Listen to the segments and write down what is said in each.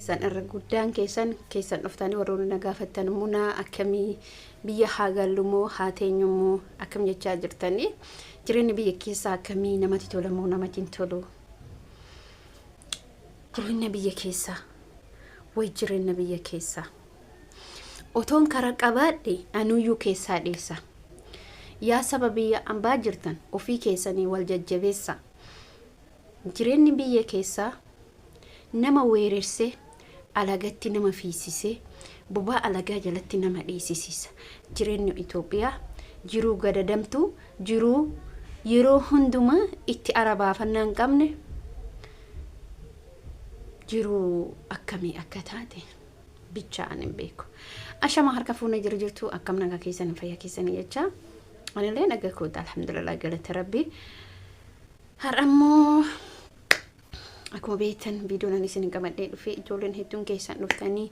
Isaan irra guddaan keessan keessan dhuftanii warroonni na gaafattan munaa akkamii, biyya haa gallu moo haa teenyu moo akkam jechaa jirtanii, jireenyi biyya keessaa akkamii, namatti tola moo namatti hin tolu? Jireenya biyya keessaa, way jireenya biyya keessaa, otoon karaa qabaadhe anuyyuu keessaa dheessa. Yaa saba biyya ambaa jirtan, ofii keessanii wal jajjabeessa. Jireenyi biyya keessaa nama weerersee, alagatti nama fiisisee, bobaa alagaa jalatti nama dhiisisiisa. Jireenyi Itoophiyaa jiruu gadadamtuu, jiruu yeroo hundumaa itti arabaafannaa hin qabne, jiruu akkamii akka taate bichaa ani hin beeku. Ashama, harka fuunee jiru jirtu, akkam, nagaa keessan, fayyaa keessanii jecha. Anillee nagaa koota, alhamdulillah, galata rabbii. Har'ammoo akkuma beektan viidiyoon ani isin qabadhee dhufe, ijoolleen hedduun keessan dhuftanii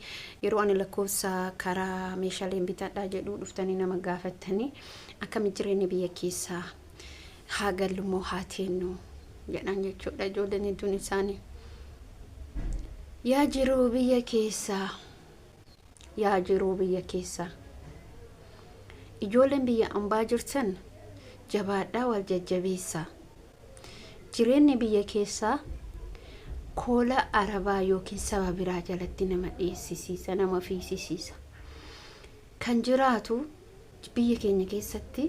yeroo ani lakkoofsa karaa meeshaaleen bitadhaa jedhu dhuftanii nama gaafattanii, akkami jireenya biyya keessaa, haa gallu moo haa teennu jedhan jechuudha ijoolleen hedduun isaanii. Yaa jiruu biyya keessaa, yaa jiruu biyya keessaa, ijoolleen biyya ambaa jirtan jabaadhaa, wal jajjabeessaa. Jireenyi biyya keessaa koola arabaa yookiin saba biraa jalatti nama dhiyeessisiisa, nama fiisisiisa. Kan jiraatu biyya keenya keessatti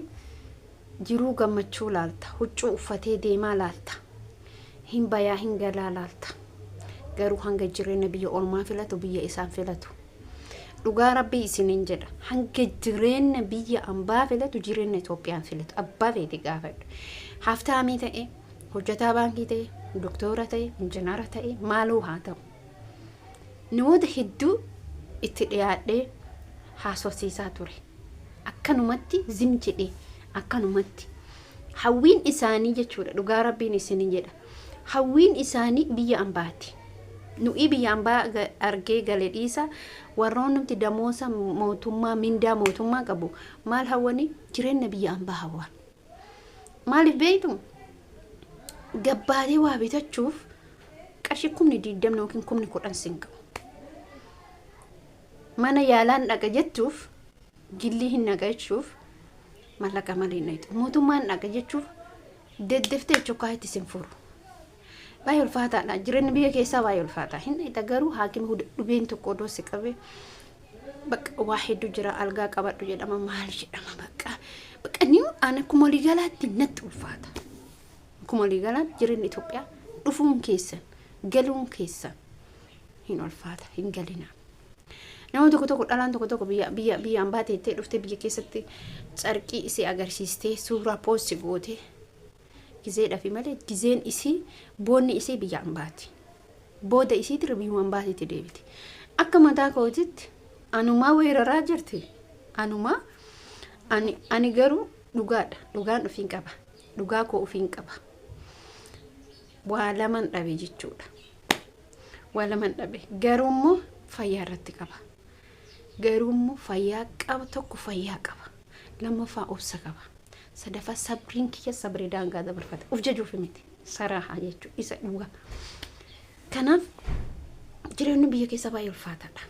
jiruu gammachuu laalta, huccuu uffatee deemaa laalta, hin bayaa hin galaa laalta. Garuu hanga jireenya biyya ormaa filatu, biyya isaan filatu. Dhugaa rabbii isiniin jedha. Hanga jireenya biyya ambaa filatu, jireenya Itoophiyaan filatu. Abbaa feete gaafadhu. Haftaamii ta'e, hojjetaa baankii ta'e, doktora ta'e, injinara ta'e, maaluu haa ta'u. Namoota hedduu itti dhiyaadhee haasofsiisaa ture. Akkanumatti zim jedhee akkanumatti. Hawwiin isaanii jechuudha, dhugaa rabbiin isiniin jedha. Hawwiin isaanii biyya ambaati. Nuyi biyya ambaa argee gale dhiisa, warroonni damoosa mootummaa, mindaa mootummaa qabu maal hawwanii? Jireenya biyya ambaa hawwan. Maaliif beektu? Gabbaatee waa bitachuuf qarshii 20,000 yookiin 10,000 sin qabu. Mana yaalaan dhaqa jechuuf, gillii hin dhaqa jechuuf mallaqa malee hin dhaqxu. Mootummaan dhaqa jechuuf deddeftee chokkaa itti sin furu. Baay'ee ulfaataadha. Jireenyi biyya keessaa baay'ee ulfaataa. Hin dhaqxa, garuu haakima dhubeen tokko odoo si qabee, bakka waa hedduu jira, algaa qabadhu jedhama, maal jedhama, bakka bakka ni ani akkuma waliigalaatti natti ulfaata. Akkuma waliigalaatti jireenyi Itoophiyaa dhufuun keessan galuun keessan hin ulfaata, hin galina. Nama tokko tokko, dhalaan tokko tokko biyya ambaa teettee dhuftee biyya keessatti carqii isii agarsiistee suuraa post gootee gizeedhaafi malee, gizeen isii, boonni isii biyya ambaati. Booda isiitirra biyyuma ambaatiitti deebiti. Akka mataa kootitti anumaa weeraraa jirti. Anumaa ani garuu dhugaadha. Dhugaan ofiin qaba. Dhugaa koo ofiin qaba. Waa laman dhabe jechuudha. Waa laman dhabe. Garuu immoo fayyaa irratti qaba. Garuu immoo fayyaa qaba, tokko fayyaa qaba. Lammaffaa obsa qaba. Sadaffaa sabriin kiyya sabrii daangaa dabarfate. Of jajuuf miti. Saraahaa jechuudha. Isa dhugaa. Kanaaf jireenyi biyya keessa baay'ee ulfaataadha.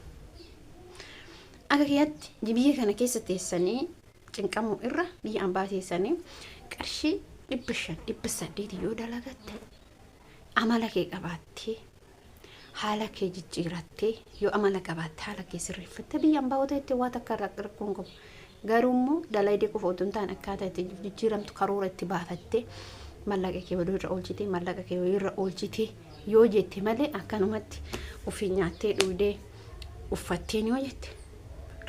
Akka kiyyaatti biyya kana keessa teessanii cinqamuu irra biyya ambaa teessanii qarshii 500, 800 yoo dalagatte, amala kee qabaattee, haala kee jijjiirattee, yoo amala qabaatte, haala kee sirreeffatte, biyya ambaa yoo ta'etti waa takka rakkoon qabu. Garuu immoo dalaydee qofa otoo hin taane akkaataa itti jijjiiramtu karoora itti baafattee, mallaqa kee walii irra oolchitee, mallaqa kee walii irra oolchitee yoo jette malee, akkanumatti ofii nyaattee, dhugdee, uffatteen yoo jette,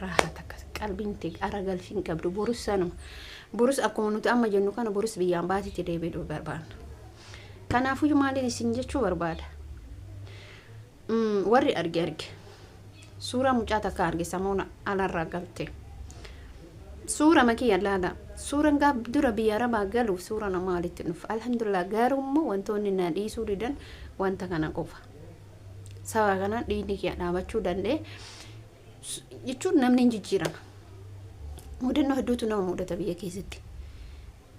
raahaa takka qalbiin ta'e ara galfii hin qabdu. Borus sanuma, borus akkuma nuti amma jennu kana, borus biyyaan baatitti deebi'uu barbaanna. Kanaafuu maaliin isin jechuu barbaada? Warri arge arge, suuraa mucaa takka arge samoona alarraa galte. Suura makiyya laala. Suuraan gaaf dura biyya arabaa galuuf suura nama walitti dhufa. Alhamdulillah, garuu immoo wantoonni na dhiisuu didan wanta kana qofa. Sababa kanaan dhiigni kiyya dhaabachuu danda'e jechuun namni hin jijjiirama. Mudannoo hedduutu nama mudata biyya keessatti.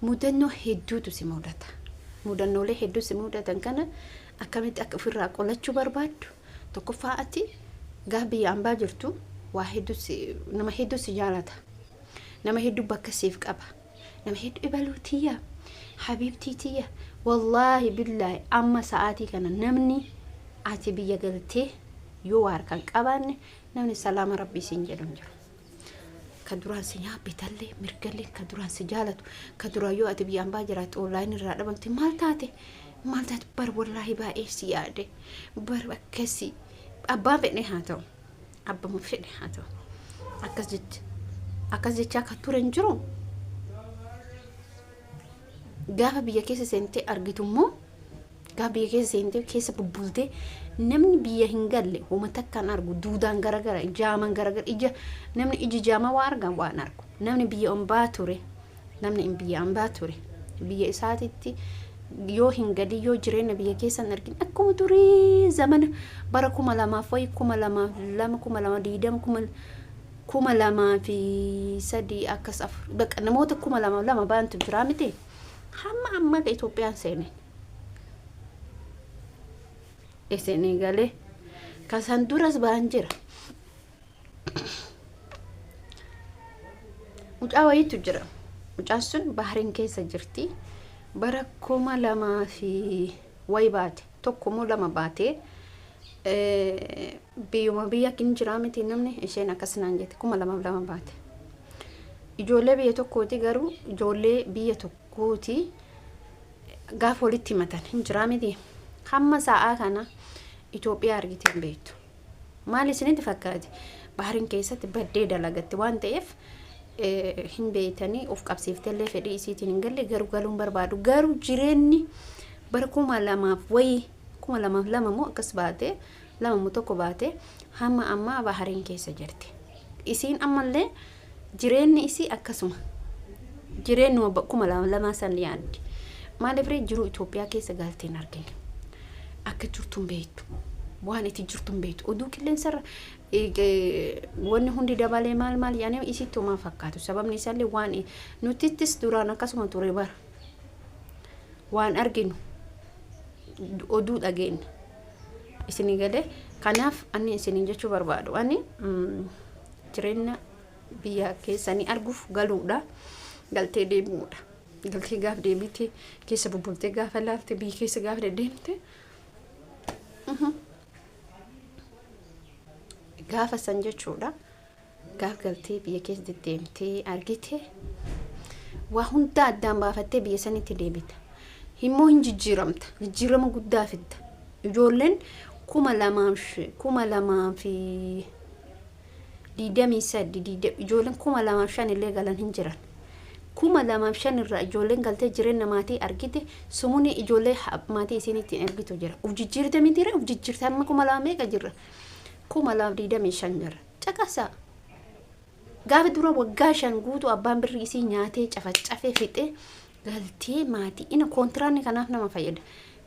Mudannoo hedduutu si mudata. Mudannoolee hedduu si mudatan kana akkamitti akka ofirraa qolachuu barbaaddu. Tokkoffaa, ati gaaf biyya ambaa jirtu waa hedduu, nama hedduu si jaalata. Nama hedduu bakka siif qaba. Nama hedduu ibaluu tiyya, habiibtii tiyya. Wallaahi billaahi, amma sa'aatii kana namni ati biyya galtee yoo waa harkaan qabaanne namni salaama rabbii siin jedhu hin jiru. Ka duraan si nyaabbitallee mirgallee, ka duraan si jaalatu, ka duraan yoo ati biyya ambaa jiraattu online irraa dhabamte, "Maal taate, maal taate bar, wallaahi baay'ee si yaade bar," akkasii abbaan fedhe haa ta'u, abbama fedhe haa ta'u, akkas jecha akkas jechaa kan ture hin jiru. Gaafa biyya keessa seentee argitu immoo, gaafa biyya keessa seentee keessa bubbultee, namni biyya hin galle homa takkaan argu, duudaan garagara, jaaman garagara, ija namni iji jaama waa argan waan argu. Namni biyya ambaa ture, namni biyya ambaa ture biyya isaatitti yoo hin galin, yoo jireenya biyya keessa hin argin, akkuma durii zamana bara 2000 wayi, 2002, 2020, 2003, akkas afur, bakka namoota 2002 baantu jiraa miti, hamma ammaa ka Itoophiyaan seene isinii galee kasan duras baan jira. Mucaa wayiitu jira. Mucaan sun Bahariin keessa jirti. Bara 2000 fi wayi baate, tokko moo lama baate, biyyuma biyya hin jiraa miti namni. Isheen akkas naan jette, 2002 baate. Ijoollee biyya tokkooti, garuu ijoollee biyya tokkooti gaafa walitti himatan hin jiraa miti. Hamma sa'aa kana Itoophiyaa argitee hin beektu. Maal isinitti fakkaate? Bahariin keessatti baddee dalagatti waan ta'eef hin beektanii, of qabsiiftellee fedhii isiitiin hin galle, garuu galuun barbaadu. Garuu jireenyi bara 2000 wayii, 2002 moo akkas baate, lama moo tokko baate, hamma ammaa Bahariin keessa jirti. Isiin ammallee jireenyi isii akkasuma. Jireenyuma 2002 san yaaddi. Maaliif ree? Jiruu Itoophiyaa keessa galtee hin argine. Akka jirtu hin beektu. Waan itti jirtu hin beektu. Oduu qilleensarra wanni hundi dabalee maal maal yaanii isitti homaa fakkaatu. Sababni isaallee waan nutittis duraan akkasuma ture bara. Waan arginu oduu dhageenya. Isinii galee? Kanaaf ani isiniin jechuu barbaadu, ani jireenya biyya keessanii arguuf galuudha. Galtee deebi'uudha. Galtee gaaf deebitee keessa bubbultee, gaafa laalte, biyya keessa gaafa deddeemte, gaafa san jechuudha. Gaaf galtee biyya keessa deddeemtee argite, waa hunda addaan baafattee biyya sanitti deebita. Immoo hin jijjiiramta. Jijjiirama guddaa fidda. Ijoolleen 2023, ijoolleen 2005 illee galan hin jiran. 2005 irraa ijoolleen galtee jireenya maatii argite, sumuni ijoollee maatii isiin ittiin ergitu jira. Uf jijjiirte mitiire? Uf jijjiirte. Amma 2000 meeqa jirra? 2025 jira. Caqasaa. Gaafa dura waggaa 5 guutuu abbaan birrii isii nyaatee cafacafee fixee, galtee maatii ina kontiraanni kanaaf nama fayyada.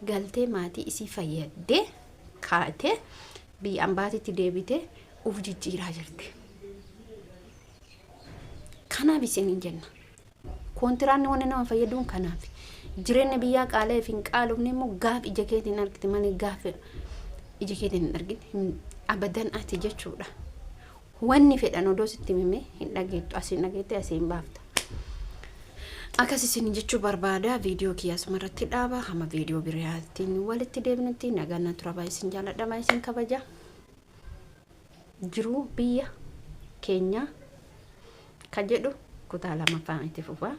Galtee maatii isii fayyaddee kaatee biyya ambaatitti deebitee uf jijjiiraa jirti. Kanaaf isiniin jenna. Kontiraanni wanni nama fayyaduun kanaaf. Jireenya biyyaa qaala'eef hin qaalofne immoo gaaf ija keetiin argite malee, gaaf ija keetiin hin argine abadan ati jechuudha. Wanni fedhan odoo sitti himame hin dhageettu, asiin dhageette asiin baafta. Akkas isin jechuu barbaada. Viidiyoo kiyya asuma irratti dhaaba. Hamma viidiyoo biraatiin walitti deebinutti nagaan na tura. Baay'ee isin jaalladha, baay'ee isin kabaja. Jiruu biyya keenyaa ka jedhu kutaa lamaffaan itti fufa.